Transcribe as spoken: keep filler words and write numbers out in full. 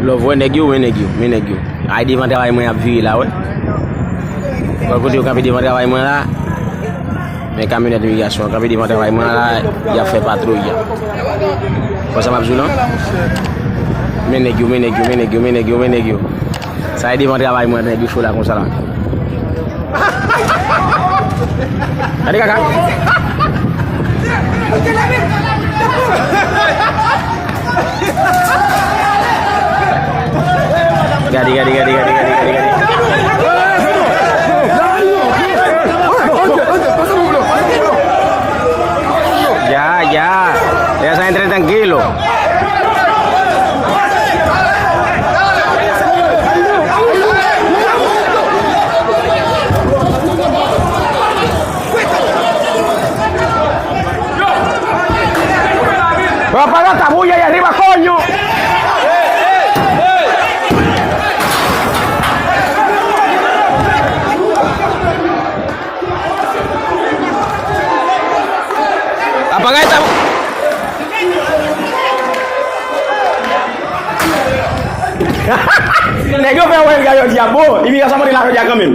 Love, wè nèg yo, men nèg yo, men nèg yo. Ay devan travay mwen ap vire la, wè. Wè kote yo kanpe devan travay mwen la. Men kamyonèt imigrasyon kanpe devan travay mwen la, y ap fè patwouy. Wè sa m ap di w lan? Men nèg yo, men nèg yo, men nèg yo, men nèg yo, men nèg yo. Sa e devan travay mwen, nèg yo cho la konsa la. Gade kaka. Gade, gade, gade, gade, gade, gade, gade. Ya, ya. Ella está entretranquilo. Pero apaga esta bulla ahí arriba, coño. Apaga esta. Nèg yo fè wè l gade yo di a bon, imigrasyon monte la jodi a kanmenm.